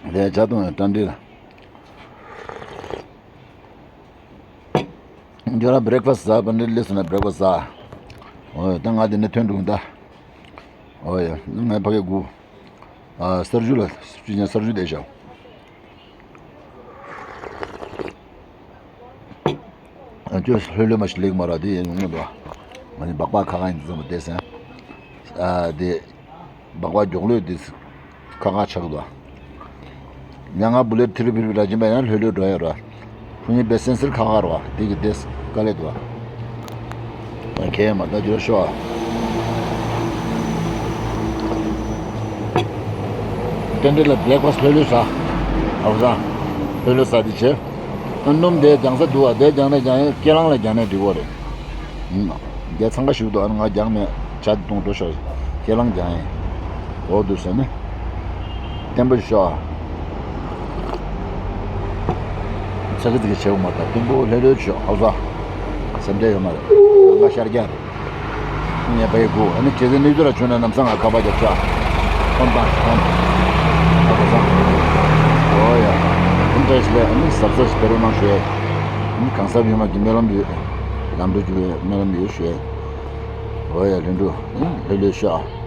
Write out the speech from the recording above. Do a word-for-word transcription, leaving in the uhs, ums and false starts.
ལས་བྱ་དང་ཡང་ཏན་ཏན་ལ། འགྱོ་ར་བྷི་རེག་ཕ་སི་ཟ་བ་འདི་ལས་སོང་ན་བྷི་རེག་ཕ་སི་ཟ། ཨོ་ད་ང་དེ་ནས་ཐོན་འགྲོ་ད། ཨོ་ཡ་ང་ཕ་གི་གུ། ཨ་གསར་ཞུ་ལ་སྤྱི་ཉན་གསར་ཞུ་བསྡད་ཤག་ཨ་ཅོ་ལྷོད་ལྷོད་མ་ཞིག་ལེགས་མ་ར་དེ་ཡང་ཡོང་མི་འདུག་ང་ནི་སྦག་སྦག་ཁ་ཁ་ཡིན་ཙམ་བསྡད་སེ། ཨ་དེ། སྦག་སྦག་མགྱོགས་ལོས་དེ་ཁ་ཁ་ཆགས་འདུག་ཉ་ང་བུ་ལེ་ཐིར་ཕིར་ཕིར་ར་ཅིན་པ་ཡང་ལྷོད་ལྷོད་འགྲོ་ཡ་ར། ཕུ་ཉི་བེ་སེན་སིར་ཁ་ཁ་ར་བ་དེ་གི་དེ་དཀའ་ལས་འདུག་ཁྱེད་མ་ལྟ་རྒྱུ་ཤོག་ཏན་ཏན་ལ་བྷི་རེག་ཕ་སི་ལྷོད་ལྷོད་ཟ། ཨ་ཟ། ལྷོད་ལྷོད་ཟ་དེ་བྱེད། སྣུམ་དེ་རྒྱང་ས་འདུག་བ་དེ་རྒྱང་ནས་རྒྱང་ཡིན་ཁྱེད་རང་ལ་རྒྱང་ནས་འགྲིག་གོ་རེད། ཨུམ། རྒྱ་ཚང་ཁ་ཞུགས་འདུག་ཨ་ནི་ང་རྒྱང་མེད་ཇ་བཏུང་འགྲོ་ཤོག་ཁྱེད་རང་རྒྱང་ཡིན། འོ་འདུག་ཟེར་ནས། བརྟན་པོ་ཤོག་ཚ་གི་ཚ་གི་བྱེད་འོ་མ་ད་བརྟན་པོ་ལྷོད་ལྷོད་ཤོག་ཧ་ས། སེམས་ཁྲལ་ཡོད་མ་རེད། ང་ཤར་རྒྱག་རེད། ངས་བའི་གུ་ཨ་ནི་ཁྱེད་ཚོའི་གནས་ཚུལ་ལ་བྱུང་ན་ལམ་སང་ང་ཁ་པར་རྒྱབ་ཤག་ཁོམ་དང་ཁོམ། ཨ་ཁ་སང་། ཨོ་ཡ། ཁོམ་ཏྲེས་ལས་ཨ་ནི་གཟབ་གཟབ་ཞིག་བེ་རོ་གནང་ཞུ་ཡས། ཨ་ནི་གང་ཟབ་ཡོད་མ་གི་སྨོན་ལམ་ཡོད། ལམ་འགྲོ་རྒྱུ་བའི་སྨོན་ལམ་ཡོད་ཞུ་ཡས། ཨོ་ཡ་ལྷུན་གྲུབ་ཨ་ནི་ལྷོད་ལྷོད་ཤག